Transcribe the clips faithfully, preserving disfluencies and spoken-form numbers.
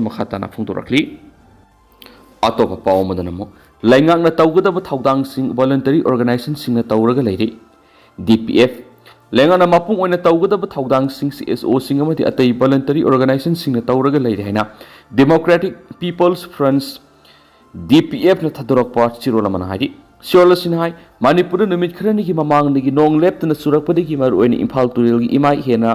ꯃꯈꯥ ꯇꯥꯅ ꯐꯣꯡꯗꯣꯔꯛꯂꯤ꯫ ꯑꯇꯣꯞꯄ ꯄꯥꯎ ꯑꯃꯗꯅ ꯑꯃꯨꯛ ꯂꯩꯉꯥꯛꯅ ꯇꯧꯒꯗꯕ ꯊꯧꯗꯥꯡꯁꯤꯡ voluntary organizationꯁꯤꯡꯅ ꯇꯧꯔꯒ ꯂꯩꯔꯤ꯫ ꯗꯤ ꯄꯤ ꯑꯦꯐ ꯂꯩꯉꯥꯛꯅ ꯃꯄꯨꯡ ꯑꯣꯏꯅ ꯇꯧꯒꯗꯕ ꯊꯧꯗꯥꯡꯁꯤꯡ ꯁꯤ ꯑꯦꯁ ꯑꯣꯁꯤꯡ ꯑꯃꯗꯤ ꯑꯇꯩ voluntary organizationꯁꯤꯡꯅ ꯇꯧꯔꯒ ꯂꯩꯔꯤ ꯍꯥꯏꯅ Democratic People's Front, ꯗꯤ ꯄꯤ ꯑꯦꯐꯅ ꯊꯥꯗꯣꯔꯛꯄ ꯆꯦꯔꯣꯜ ꯑꯃꯅ ꯍꯥꯏꯔꯤ꯫ ꯆꯦꯔꯣꯜ ꯑꯁꯤꯅ ꯍꯥꯏ, ꯃꯅꯤꯄꯨꯔꯗ ꯅꯨꯃꯤꯠ ꯈꯔꯅꯤꯒꯤ ꯃꯃꯥꯡꯗꯒꯤ ꯅꯣꯡ ꯂꯦꯞꯇꯅ ꯆꯨꯔꯛꯄꯗꯒꯤ ꯃꯔꯨꯑꯣꯏꯅ ꯏꯝꯐꯥꯜ ꯇꯨꯔꯦꯜꯒꯤ ꯏꯃꯥꯏ ꯍꯦꯟꯅ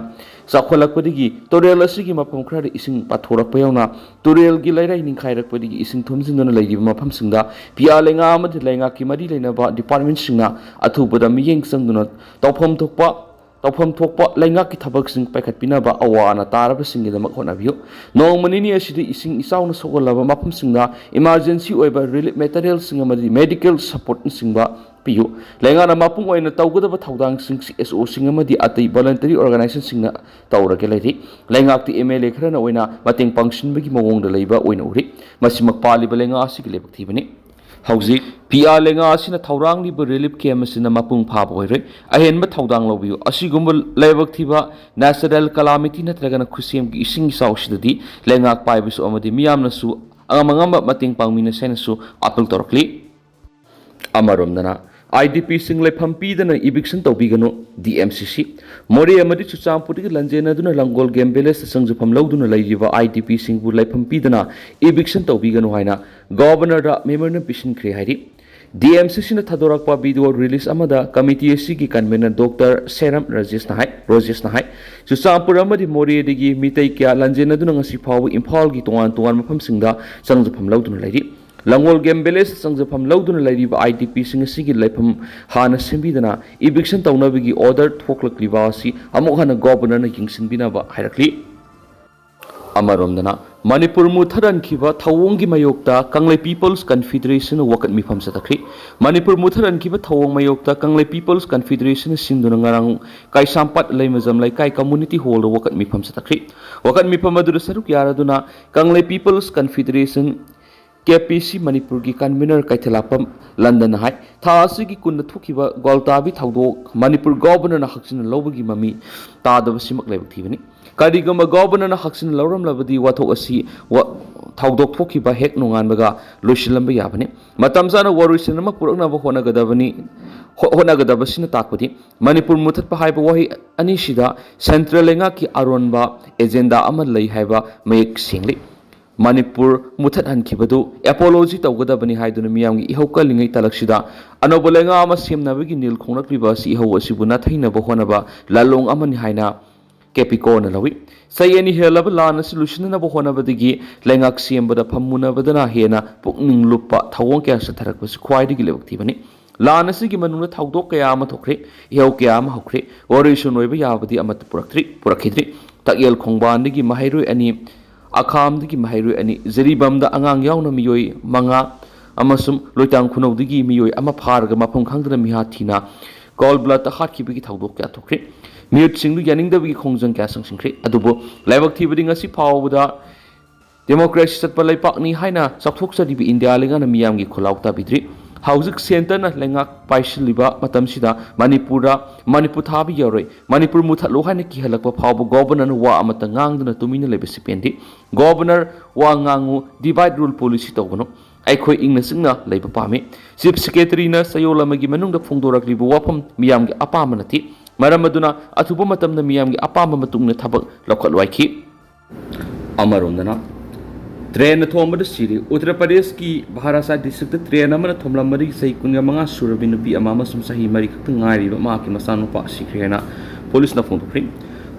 ꯆꯥꯎꯈꯠꯂꯛꯄꯗꯒꯤ ꯇꯨꯔꯦꯜ ꯑꯁꯤꯒꯤ ꯃꯐꯝ ꯈꯔꯗ ꯏꯁꯤꯡ ꯄꯥꯊꯣꯔꯛꯄ ꯌꯥꯎꯅ ꯇꯨꯔꯦꯜꯒꯤ ꯂꯩꯔꯥꯏ ꯅꯤꯡꯈꯥꯏꯔꯛꯄꯗꯒꯤ ꯏꯁꯤꯡ ꯊꯨꯝꯖꯤꯟꯗꯨꯅ ꯂꯩꯔꯤꯕ ꯃꯐꯝꯁꯤꯡꯗ ꯄꯤ ꯑꯥꯔ ꯂꯩꯉꯥꯛ ꯑꯃꯗꯤ ꯂꯩꯉꯥꯛꯀꯤ ꯃꯔꯤ ꯂꯩꯅꯕ departmentꯁꯤꯡꯅ ꯑꯊꯨꯕꯗ ꯃꯤꯠꯌꯦꯡ ꯆꯪꯗꯨꯅ ꯇꯧꯐꯝ ꯊꯣꯛꯄ ꯇꯧꯐꯝ ꯊꯣꯛꯄ ꯂꯩꯉꯥꯛꯀꯤ ꯊꯕꯛꯁꯤꯡ ꯄꯥꯏꯈꯠꯄꯤꯅꯕ ꯑꯋꯥ ꯑꯅꯥ ꯇꯥꯔꯕꯁꯤꯡꯒꯤꯗꯃꯛ ꯍꯣꯠꯅꯕꯤꯌꯨ꯫ ꯅꯣꯡꯃ ꯅꯤꯅꯤ ꯑꯁꯤꯗ ꯏꯁꯤꯡ ꯏꯆꯥꯎꯅ ꯁꯣꯛꯍꯜꯂꯕ ꯃꯐꯝꯁꯤꯡꯗ emergency ꯑꯣꯏꯕ relief materialꯁꯤꯡ ꯑꯃꯗꯤ medical supportꯅꯆꯤꯡꯕ ꯄꯤꯌꯨ꯫ ꯂꯩꯉꯥꯛꯅ ꯃꯄꯨꯡ ꯑꯣꯏꯅ ꯇꯧꯒꯗꯕ ꯊꯧꯗꯥꯡꯁꯤꯡ ꯁꯤ ꯑꯦꯁ ꯑꯣꯁꯤꯡ ꯑꯃꯗꯤ ꯑꯇꯩ voluntary organizationꯁꯤꯡꯅ ꯇꯧꯔꯒ ꯂꯩꯔꯤ꯫ ꯂꯩꯉꯥꯛꯇꯤ ꯑꯦꯝ ꯑꯦꯜ ꯑꯦ ꯈꯔꯅ ꯑꯣꯏꯅ ꯃꯇꯦꯡ ꯄꯥꯡꯁꯤꯟꯕꯒꯤ ꯃꯑꯣꯡꯗ ꯂꯩꯕ ꯑꯣꯏꯅ ꯎꯔꯤ꯫ ꯃꯁꯤꯃꯛ ꯄꯥꯜꯂꯤꯕ ꯂꯩꯉꯥꯛ ꯑꯁꯤꯒꯤ ꯂꯥꯏꯕꯛ ꯊꯤꯕꯅꯤ꯫ ꯍꯧꯖꯤꯛ ꯄꯤ ꯑꯥꯔ ꯂꯩꯉꯥꯛ ꯑꯁꯤꯅ ꯊꯧꯔꯥꯡꯂꯤꯕ relief camp ꯑꯁꯤꯅ ꯃꯄꯨꯡ ꯐꯥꯕ ꯑꯣꯏꯔꯣꯏ꯫ ꯑꯍꯦꯟꯕ ꯊꯧꯗꯥꯡ ꯂꯧꯕꯤꯌꯨ꯫ ꯑꯁꯤꯒꯨꯝꯕ ꯂꯥꯏꯕꯛ ꯊꯤꯕ natural calamity ꯅꯠꯇ꯭ꯔꯒꯅ ꯈꯨꯠꯁꯦꯝꯒꯤ ꯏꯁꯤꯡ ꯏꯆꯥꯎꯁꯤꯗꯗꯤ ꯂꯩꯉꯥꯛ ꯄꯥꯏꯕꯁꯨ ꯑꯃꯗꯤ ꯃꯤꯌꯥꯝꯅꯁꯨ ꯑꯉꯝ ꯑꯉꯝꯕ ꯃꯇꯦꯡ ꯄꯥꯡꯃꯤꯟꯅꯁꯦ ꯍꯥꯏꯅꯁꯨ appeal ꯇꯧꯔꯛꯂꯤ꯫ ꯑꯃꯔꯣꯝꯗꯅ, ꯑꯥꯏ ꯗꯤ ꯄꯤꯁꯤꯡ ꯂꯩꯐꯝ ꯄꯤꯗꯅ eviction ꯇꯧꯕꯤꯒꯅꯨ, ꯗꯤ ꯑꯦꯝ ꯁꯤ ꯁꯤ꯫ ꯃꯣꯔꯦ ꯑꯃꯗꯤ ꯆꯨꯔꯆꯥꯟꯄꯨꯔꯗꯒꯤ ꯂꯟꯖꯦꯟꯅꯗꯨꯅ ꯂꯪꯒꯣꯜ ꯒꯦꯝ ꯚꯤꯂꯦꯖꯇ ꯆꯪꯖꯐꯝ ꯂꯧꯗꯨꯅ ꯂꯩꯔꯤꯕ ꯑꯥꯏ ꯗꯤ ꯄꯤꯁꯤꯡꯕꯨ ꯂꯩꯐꯝ ꯄꯤꯗꯅ eviction ꯇꯧꯕꯤꯒꯅꯨ ꯍꯥꯏꯅ ꯒꯣꯚꯔꯅꯔꯗ memorandum ꯄꯤꯁꯤꯟꯈ꯭ꯔꯦ ꯍꯥꯏꯔꯤ꯫ ꯗꯤ ꯑꯦꯝ ꯁꯤ ꯁꯤꯅ ꯊꯥꯗꯣꯔꯛꯄ video release ꯑꯃꯗ committee ꯑꯁꯤꯒꯤ convener ꯗꯣꯛꯇꯔ ꯁꯦꯔꯝ ꯔꯥꯖꯦꯁꯅ ꯍꯥꯏ, ꯔꯣꯖꯦꯁꯅ ꯍꯥꯏ, ꯆꯨꯔꯆꯥꯟꯄꯨꯔ ꯑꯃꯗꯤ ꯃꯣꯔꯦꯗꯒꯤ ꯃꯤꯇꯩ ꯀꯌꯥ ꯂꯟꯖꯦꯟꯅꯗꯨꯅ ꯉꯁꯤ ꯐꯥꯎꯕ ꯏꯝꯐꯥꯜꯒꯤ ꯇꯣꯉꯥꯟ ꯇꯣꯉꯥꯟꯕ ꯃꯐꯝꯁꯤꯡꯗ ꯆꯪꯖꯐꯝ ꯂꯧꯗꯨꯅ ꯂꯩꯔꯤ꯫ ꯂꯪꯒꯣꯜ ꯒꯦꯝ ꯚꯤꯂꯦꯖꯇ ꯆꯪꯖꯐꯝ ꯂꯧꯗꯨꯅ ꯂꯩꯔꯤꯕ ꯑꯥꯏ ꯗꯤ ꯄꯤꯁꯤꯡ ꯑꯁꯤꯒꯤ ꯂꯩꯐꯝ ꯍꯥꯟꯅ ꯁꯦꯝꯕꯤꯗꯅ eviction ꯇꯧꯅꯕꯒꯤ order ꯊꯣꯛꯂꯛꯂꯤꯕ ꯑꯁꯤ ꯑꯃꯨꯛ ꯍꯟꯅ ꯒꯣꯚꯔꯅꯔꯅ ꯌꯦꯡꯁꯤꯟꯕꯤꯅꯕ ꯍꯥꯏꯔꯛꯂꯤ꯫ ꯑꯃꯔꯣꯝꯗꯅ, ꯃꯅꯤꯄꯨꯔ ꯃꯨꯠꯊꯔꯟꯈꯤꯕ ꯊꯧꯑꯣꯡꯒꯤ ꯃꯥꯌꯣꯛꯇ ꯀꯪꯂꯩ People's Confederation ꯋꯥꯀꯠ ꯃꯤꯐꯝ ꯆꯠꯊꯈ꯭ꯔꯤ꯫ ꯃꯅꯤꯄꯨꯔ ꯃꯨꯠꯊꯔꯟꯈꯤꯕ ꯊꯧꯑꯣꯡ ꯃꯥꯌꯣꯛꯇ ꯀꯪꯂꯩ People's Confederation ꯁꯤꯟꯗꯨꯅ ꯉꯔꯥꯡ ꯀꯩꯁꯥꯝꯄꯥꯠ ꯂꯩꯃꯖꯝ ꯂꯩꯀꯥꯏ community hallꯗ ꯋꯥꯀꯠ ꯃꯤꯐꯝ ꯆꯠꯊꯈ꯭ꯔꯤ꯫ ꯋꯥꯀꯠ ꯃꯤꯐꯝ ꯑꯗꯨꯗ ꯁꯔꯨꯛ ꯌꯥꯔꯗꯨꯅ ꯀꯪꯂꯩ People's Confederation, ꯀꯦ ꯄꯤ ꯁꯤ ꯃꯅꯤꯄꯨꯔꯒꯤ convener ꯀꯩꯊꯦꯜꯂꯥꯛꯄꯝ ꯂꯟꯗꯟꯅ ꯍꯥꯏ, ꯊꯥ ꯑꯁꯤꯒꯤ ꯀꯨꯟꯗ ꯊꯣꯛꯈꯤꯕ ꯒ꯭ꯋꯥꯜꯇꯥꯕꯤ ꯊꯧꯗꯣꯛ ꯃꯅꯤꯄꯨꯔ ꯒꯣꯚꯔꯅꯔꯅ ꯍꯛꯆꯤꯟꯅ ꯂꯧꯕꯒꯤ ꯃꯃꯤ ꯇꯥꯗꯕꯁꯤꯃꯛ ꯂꯥꯏꯕꯛ ꯊꯤꯕꯅꯤ꯫ ꯀꯔꯤꯒꯨꯝꯕ ꯒꯣꯚꯔꯅꯔꯅ ꯍꯛꯆꯤꯟꯅ ꯂꯧꯔꯝꯂꯕꯗꯤ ꯋꯥꯊꯣꯛ ꯑꯁꯤ ꯋꯥ-, ꯊꯧꯗꯣꯛ ꯊꯣꯛꯈꯤꯕ ꯍꯦꯛ ꯅꯣꯡꯉꯥꯟꯕꯒ ꯂꯣꯏꯁꯤꯜꯂꯝꯕ ꯌꯥꯕꯅꯤ꯫ ꯃꯇꯝ ꯆꯥꯅ ꯋꯥꯔꯣꯏꯁꯤꯟ ꯑꯃ ꯄꯨꯔꯛꯅꯕ ꯍꯣꯠꯅꯒꯗꯕꯅꯤ, ꯍꯣ-, ꯍꯣꯠꯅꯒꯗꯕꯁꯤꯅ ꯇꯥꯛꯄꯗꯤ ꯃꯅꯤꯄꯨꯔ ꯃꯨꯊꯠꯄ ꯍꯥꯏꯕ ꯋꯥꯍꯩ ꯑꯅꯤꯁꯤꯗ ꯁꯦꯟꯇ꯭ꯔꯦꯜ ꯂꯩꯉꯥꯛꯀꯤ ꯑꯔꯣꯟꯕ ꯑꯦꯖꯦꯟꯗꯥ ꯑꯃ ꯂꯩ ꯍꯥꯏꯕ ꯃꯌꯦꯛ ꯁꯦꯡꯂꯤ꯫ ꯃꯅꯤꯄꯨꯔ ꯃꯨꯊꯠꯍꯟꯈꯤꯕꯗꯨ ꯑꯦꯄꯣꯂꯣꯖꯤ ꯇꯧꯒꯗꯕꯅꯤ ꯍꯥꯏꯗꯨꯅ ꯃꯤꯌꯥꯝꯒꯤ ꯏꯍꯧ ꯀꯜꯂꯤꯉꯩ ꯇꯥꯂꯛꯁꯤꯗ ꯑꯅꯧꯕ ꯂꯩꯉꯥꯛ ꯑꯃ ꯁꯦꯝꯅꯕꯒꯤ ꯅꯤꯜ ꯈꯣꯡꯂꯛꯂꯤꯕ ꯑꯁꯤ ꯏꯍꯧ ꯑꯁꯤꯕꯨ ꯅꯥꯊꯩꯅꯕ ꯍꯣꯠꯅꯕ ꯂꯥꯂꯣꯡ ꯑꯃꯅꯤ ꯍꯥꯏꯅ ꯀꯦꯄꯤꯀꯣꯅ ꯂꯧꯏ꯫ ꯆꯍꯤ ꯑꯅꯤ ꯍꯦꯜꯂꯕ ꯂꯥꯟ ꯑꯁꯤ ꯂꯣꯏꯁꯤꯟꯅꯅꯕ ꯍꯣꯠꯅꯕꯗꯒꯤ ꯂꯩꯉꯥꯛ ꯁꯦꯝꯕꯗ ꯐꯝꯃꯨꯟꯅꯕꯗꯅ ꯍꯦꯟꯅ ꯄꯨꯛꯅꯤꯡ ꯂꯨꯞꯄ ꯊꯧꯑꯣꯡ ꯀꯌꯥ ꯆꯠꯊꯔꯛꯄꯁꯤ ꯈ꯭ꯋꯥꯏꯗꯒꯤ ꯂꯥꯏꯕꯛ ꯊꯤꯕꯅꯤ꯫ ꯂꯥꯟ ꯑꯁꯤꯒꯤ ꯃꯅꯨꯡꯗ ꯊꯧꯗꯣꯛ ꯀꯌꯥ ꯑꯃ ꯊꯣꯛꯈ꯭ꯔꯦ, ꯏꯍꯧ ꯀꯌꯥ ꯑꯃ ꯍꯧꯈ꯭ꯔꯦ, ꯋꯥꯔꯣꯏꯁꯤꯟ ꯑꯣꯏꯕ ꯌꯥꯕꯗꯤ ꯑꯃꯠꯇ ꯄꯨꯔꯛꯇ꯭ꯔꯤ, ꯄꯨꯔꯛꯈꯤꯗ꯭ꯔꯤ꯫ ꯇꯛꯌꯦꯜ ꯈꯣꯡꯕꯥꯟꯗꯒꯤ ꯃꯍꯩꯔꯣꯏ ꯑꯅꯤ, ꯑꯈꯥꯝꯗꯒꯤ ꯃꯍꯩꯔꯣꯏ ꯑꯅꯤ, ꯖꯤꯔꯤꯕꯥꯝꯗ ꯑꯉꯥꯡ ꯌꯥꯎꯅ ꯃꯤꯑꯣꯏ ꯃꯉꯥ ꯑꯃꯁꯨꯡ ꯂꯣꯏꯇꯥꯡ ꯈꯨꯅꯧꯗꯒꯤ ꯃꯤꯑꯣꯏ ꯑꯃ ꯐꯥꯔꯒ ꯃꯐꯝ ꯈꯪꯗꯅ ꯃꯤꯍꯥ ꯊꯤꯅ ꯀꯣꯜ ꯕ꯭ꯂꯠꯇ ꯍꯥꯠꯈꯤꯕꯒꯤ ꯊꯧꯗꯣꯛ ꯀꯌꯥ ꯊꯣꯛꯈ꯭ꯔꯦ꯫ ꯃꯤꯍꯨꯠꯁꯤꯡꯗꯨ ꯌꯥꯅꯤꯡꯗꯕꯒꯤ ꯈꯣꯡꯖꯪ ꯀꯌꯥ ꯆꯪꯁꯤꯟꯈ꯭ꯔꯦ꯫ ꯑꯗꯨꯕꯨ ꯂꯥꯏꯕꯛ ꯊꯤꯕꯗꯤ ꯉꯁꯤ ꯐꯥꯎꯕꯗ ꯗꯦꯃꯣꯀ꯭ꯔꯦꯁꯤ ꯆꯠꯄ ꯂꯩꯄꯥꯛꯅꯤ ꯍꯥꯏꯅ ꯆꯥꯎꯊꯣꯛꯆꯔꯤꯕ ꯏꯟꯗꯤꯌꯥ ꯂꯩꯉꯥꯛꯅ ꯃꯤꯌꯥꯝꯒꯤ ꯈꯨꯜꯂꯥꯎ ꯇꯥꯕꯤꯗ꯭ꯔꯤ꯫ ꯍꯧꯖꯤꯛ ꯁꯦꯟꯇꯔꯅ ꯂꯩꯉꯥꯛ ꯄꯥꯏꯁꯤꯜꯂꯤꯕ ꯃꯇꯝꯁꯤꯗ ꯃꯅꯤꯄꯨꯔꯗ ꯃꯅꯤꯄꯨꯔ ꯊꯥꯕ ꯌꯥꯔꯣꯏ, ꯃꯅꯤꯄꯨꯔ ꯃꯨꯊꯠꯂꯨ ꯍꯥꯏꯅ ꯀꯤꯍꯜꯂꯛꯄ ꯐꯥꯎꯕ ꯒꯣꯚꯔꯅꯔꯅ ꯋꯥ ꯑꯃꯠꯇ ꯉꯥꯡꯗꯅ ꯇꯨꯃꯤꯟꯅ ꯂꯩꯕꯁꯤ ꯄꯦꯟꯗꯦ꯫ ꯒꯣꯚꯔꯅꯔ ꯋꯥ ꯉꯥꯡꯉꯨ, divide rule policy ꯇꯧꯒꯅꯨ꯫ ꯑꯩꯈꯣꯏ ꯏꯪꯅ ꯆꯤꯛꯅ ꯂꯩꯕ ꯄꯥꯝꯃꯤ꯫ ꯆꯤꯐ ꯁꯦꯀ꯭ꯔꯦꯇꯔꯤꯅ ꯆꯌꯣꯜ ꯑꯃꯒꯤ ꯃꯅꯨꯡꯗ ꯐꯣꯡꯗꯣꯔꯛꯂꯤꯕ ꯋꯥꯐꯝ ꯃꯤꯌꯥꯝꯒꯤ ꯑꯄꯥꯝꯕ ꯅꯠꯇꯦ꯫ ꯃꯔꯝ ꯑꯗꯨꯅ ꯑꯊꯨꯕ ꯃꯇꯝꯗ ꯃꯤꯌꯥꯝꯒꯤ ꯑꯄꯥꯝꯕ ꯃꯇꯨꯡ ꯏꯟꯅ ꯊꯕꯛ ꯂꯧꯈꯠꯂꯨ ꯍꯥꯏꯈꯤ꯫ ꯑꯃꯔꯣꯝꯗꯅ ꯇ꯭ꯔꯦꯟꯅ ꯊꯣꯝꯕꯗ ꯁꯤꯔꯦ꯫ ꯎꯠꯇꯔ ꯄ꯭ꯔꯗꯦꯁꯀꯤ ꯚꯥꯔꯥꯁꯥ ꯗꯤꯁꯇ꯭ꯔꯤꯛꯇ ꯇ꯭ꯔꯦꯟ ꯑꯃꯅ ꯊꯣꯝꯂꯝꯕꯗꯒꯤ ꯆꯍꯤ ꯀꯨꯟꯒ ꯃꯉꯥ ꯁꯨꯔꯕꯤ ꯅꯨꯄꯤ ꯑꯃ ꯑꯃꯁꯨꯡ ꯆꯍꯤ ꯃꯔꯤ ꯈꯛꯇ ꯉꯥꯏꯔꯤꯕ ꯃꯍꯥꯛꯀꯤ ꯃꯆꯥꯅꯨꯄꯥ ꯁꯤꯈ꯭ꯔꯦ ꯍꯥꯏꯅ ꯄꯨꯂꯤꯁꯅ ꯐꯣꯡꯗꯣꯛꯈ꯭ꯔꯦ꯫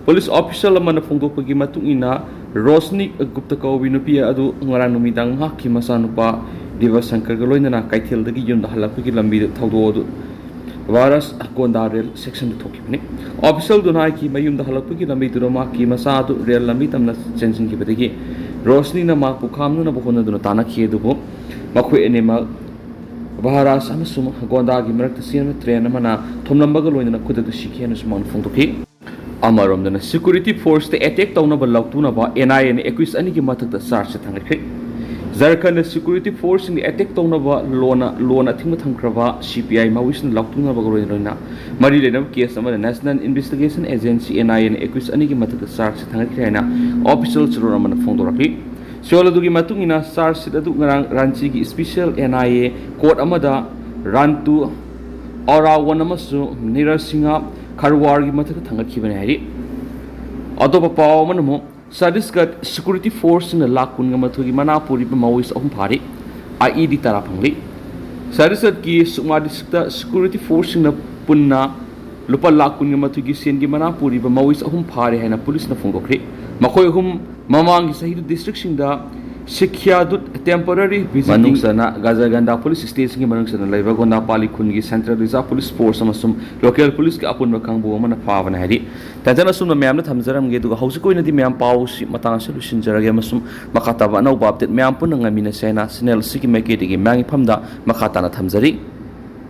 ꯄꯨꯂꯤꯁ ꯑꯣꯐꯤꯁꯤꯌꯦꯜ ꯑꯃꯅ ꯐꯣꯡꯗꯣꯛꯄꯒꯤ ꯃꯇꯨꯡ ꯏꯟꯅ, ꯔꯣꯁꯅꯤ ꯒꯨꯞꯇ ꯀꯧꯕꯤ ꯅꯨꯄꯤ ꯑꯗꯨ ꯉꯔꯥꯡ ꯅꯨꯃꯤꯗꯥꯡ ꯃꯍꯥꯛꯀꯤ ꯃꯆꯥꯅꯨꯄꯥ ꯗꯤꯕꯁꯪꯀꯔꯒ ꯂꯣꯏꯅꯅ ꯀꯩꯊꯦꯜꯗꯒꯤ ꯌꯨꯝꯗ ꯍꯜꯂꯛꯄꯒꯤ ꯂꯝꯕꯤꯗ ꯊꯧꯗꯣꯛ ꯑꯗꯨ ꯚꯥꯔꯥꯁꯥ ꯒꯣꯟꯗꯥ ꯔꯦꯜ ꯁꯦꯛꯁꯟꯗ ꯊꯣꯛꯈꯤꯕꯅꯤ꯫ ꯑꯣꯐꯤꯁꯤꯌꯦꯜꯗꯨꯅ ꯍꯥꯏꯈꯤ, ꯃꯌꯨꯝꯗ ꯍꯜꯂꯛꯄꯒꯤ ꯂꯝꯕꯤꯗꯨꯗ ꯃꯍꯥꯛꯀꯤ ꯃꯆꯥ ꯑꯗꯨ ꯔꯦꯜ ꯂꯝꯕꯤ ꯇꯝꯅ ꯆꯦꯟꯁꯤꯟꯈꯤꯕꯗꯒꯤ ꯔꯣꯁꯅꯤꯅ ꯃꯍꯥꯛꯄꯨ ꯈꯥꯝꯅꯅꯕ ꯍꯣꯠꯅꯗꯨꯅ ꯇꯥꯟꯅꯈꯤ, ꯑꯗꯨꯕꯨ ꯃꯈꯣꯏ ꯑꯅꯤꯃꯛ ꯚꯥꯔꯥꯁ ꯑꯃꯁꯨꯡ ꯒꯣꯟꯗꯥꯒꯤ ꯃꯔꯛꯇ ꯆꯦꯟꯕ ꯇ꯭ꯔꯦꯟ ꯑꯃꯅ ꯊꯣꯝꯂꯝꯕꯒ ꯂꯣꯏꯅꯅ ꯈꯨꯗꯛꯇ ꯁꯤꯈꯤ ꯍꯥꯏꯅꯁꯨ ꯃꯥꯅ ꯐꯣꯡꯗꯣꯛꯈꯤ꯫ ꯑꯃꯔꯣꯝꯗꯅ ꯁꯦꯀ꯭ꯌꯨꯔꯤꯇꯤ ꯐꯣꯔꯁꯇ ꯑꯦꯇꯦꯛ ꯇꯧꯅꯕ ꯂꯥꯎꯊꯣꯛꯅꯕ ꯑꯦꯟ ꯑꯥꯏ ꯑꯦꯅ ꯑꯦꯀ꯭ꯌꯨꯁ ꯑꯅꯤꯒꯤ ꯃꯊꯛꯇ ꯆꯥꯔꯖꯁꯦ ꯊꯥꯡꯒꯠꯈ꯭ꯔꯦ꯫ ꯖꯔꯈꯟꯗ ꯁꯦꯀ꯭ꯌꯨꯔꯤꯇꯤ ꯐꯣꯔꯁꯁꯤꯡꯗ ꯑꯦꯇꯦꯛ ꯇꯧꯅꯕ ꯂꯣꯟꯅ ꯂꯣꯟ ꯑꯊꯤꯡꯕ ꯊꯝꯈ꯭ꯔꯕ ꯁꯤ ꯄꯤ ꯑꯥꯏ ꯃꯥꯋꯤꯁꯅ ꯂꯥꯎꯊꯣꯛꯅꯕꯒ ꯂꯣꯏꯅ ꯂꯣꯏꯅ ꯃꯔꯤ ꯂꯩꯅꯕ ꯀꯦꯁ ꯑꯃꯗ ꯅꯦꯁꯅꯦꯜ ꯏꯟꯚꯦꯁꯇꯤꯒꯦꯁꯟ ꯑꯦꯖꯦꯟꯁꯤ, ꯑꯦꯟ ꯑꯥꯏ ꯑꯦꯅ ꯑꯦꯀ꯭ꯌꯨꯁ ꯑꯅꯤꯒꯤ ꯃꯊꯛꯇ ꯆꯥꯔꯖꯁꯤꯠ ꯊꯥꯡꯒꯠꯈ꯭ꯔꯦ ꯍꯥꯏꯅ ꯑꯣꯐꯤꯁꯤꯌꯦꯜ ꯆꯦꯔꯣꯜ ꯑꯃꯅ ꯐꯣꯡꯗꯣꯔꯛꯂꯤ꯫ ꯆꯦꯔꯣꯜ ꯑꯗꯨꯒꯤ ꯃꯇꯨꯡ ꯏꯟꯅ, ꯆꯥꯔꯖꯁꯤꯠ ꯑꯗꯨ ꯉꯔꯥꯡ ꯔꯥꯟꯆꯤꯒꯤ special N I A court ꯑꯃꯗ ꯔꯥꯟꯇꯨ ꯑꯣꯔꯥꯋꯟ ꯑꯃꯁꯨꯡ ꯅꯤꯔꯖ ꯁꯤꯡꯍ ꯈꯔꯋꯥꯔꯒꯤ ꯃꯊꯛꯇ ꯊꯥꯡꯒꯠꯈꯤꯕꯅꯤ ꯍꯥꯏꯔꯤ꯫ ꯑꯇꯣꯞꯄ ꯄꯥꯎ ꯑꯃꯅ ꯑꯃꯨꯛ, ꯆꯇꯤꯁꯒꯔ ꯁꯦꯀ꯭ꯌꯨꯔꯤꯇꯤ ꯐꯣꯔꯁꯁꯤꯡꯅ ꯂꯥꯛ ꯀꯨꯟꯒ ꯃꯥꯊꯣꯏꯒꯤ ꯃꯅꯥ ꯄꯨꯔꯤꯕ ꯃꯥꯋꯣꯏꯁ ꯑꯍꯨꯝ ꯐꯥꯔꯤ꯫ ꯑꯥꯏ ꯏ ꯗꯤ ꯇꯔꯥ ꯐꯪꯂꯤ꯫ ꯆꯇꯤꯁꯒꯔꯀꯤ ꯁꯨꯛꯃꯥ ꯗꯤꯁꯇ꯭ꯔꯤꯛꯇ ꯁꯦꯀ꯭ꯌꯨꯔꯤꯇꯤ ꯐꯣꯔꯁꯁꯤꯡꯅ ꯄꯨꯟꯅ ꯂꯨꯄꯥ ꯂꯥꯛ ꯀꯨꯟꯒ ꯃꯥꯊꯣꯏꯒꯤ ꯁꯦꯟꯒꯤ ꯃꯅꯥ ꯄꯨꯔꯤꯕ ꯃꯥꯋꯣꯏꯁ ꯑꯍꯨꯝ ꯐꯥꯔꯦ ꯍꯥꯏꯅ ꯄꯨꯂꯤꯁꯅ ꯐꯣꯡꯗꯣꯛꯈ꯭ꯔꯤ꯫ ꯃꯈꯣꯏ ꯑꯍꯨꯝ ꯃꯃꯥꯡꯒꯤ ꯆꯍꯤꯗ ꯗꯤꯁꯇ꯭ꯔꯤꯛꯁꯤꯡꯗ ꯁꯤꯈ꯭ꯌꯥꯗꯨꯠ ꯇꯦꯝꯄꯣꯔꯔꯤ ꯚꯤꯖꯤꯇꯤꯡ ꯃꯅꯨꯡ ꯆꯟꯅ ꯒꯖꯔꯒꯟꯗꯥ ꯄꯨꯂꯤꯁ ꯁ꯭ꯇꯦꯁꯟꯒꯤ ꯃꯅꯨꯡ ꯆꯟꯅ ꯂꯩꯕ ꯒꯣꯟꯗꯥꯄꯥꯂꯤ ꯈꯨꯟꯒꯤ ꯁꯦꯟꯇ꯭ꯔꯦꯜ ꯔꯤꯖꯥꯔꯚ ꯄꯨꯂꯤꯁ ꯐꯣꯔꯁ ꯑꯃꯁꯨꯡ ꯂꯣꯀꯦꯜ ꯄꯨꯂꯤꯁꯀꯤ ꯑꯄꯨꯟꯕ ꯀꯥꯡꯕꯨ ꯑꯃꯅ ꯐꯥꯕꯅꯤ ꯍꯥꯏꯔꯤ꯫ ꯇꯦꯟꯇꯟ ꯑꯁꯨꯝꯅ ꯃꯌꯥꯝꯗ ꯊꯝꯖꯔꯝꯒꯦ, ꯑꯗꯨꯒ ꯍꯧꯖꯤꯛꯀꯤ ꯑꯣꯏꯅꯗꯤ ꯃꯌꯥꯝ ꯄꯥꯎꯁꯤ ꯃꯇꯥꯡ ꯑꯁꯤꯗ ꯂꯣꯏꯁꯤꯟꯖꯔꯒꯦ ꯑꯃꯁꯨꯡ ꯃꯈꯥ ꯇꯥꯕ ꯑꯅꯧꯕ ꯑꯞꯗꯦꯠ ꯃꯌꯥꯝ ꯄꯨꯟꯅ ꯉꯥꯏꯃꯤꯟꯅꯁꯦ ꯍꯥꯏꯅ ꯆꯦꯅꯦꯜ ꯑꯁꯤꯒꯤ ꯃꯥꯏꯀꯩꯗꯒꯤ ꯃꯌꯥꯝꯒꯤ ꯐꯝꯗ ꯃꯈꯥ ꯇꯥꯅ ꯊꯝꯖꯔꯤ꯫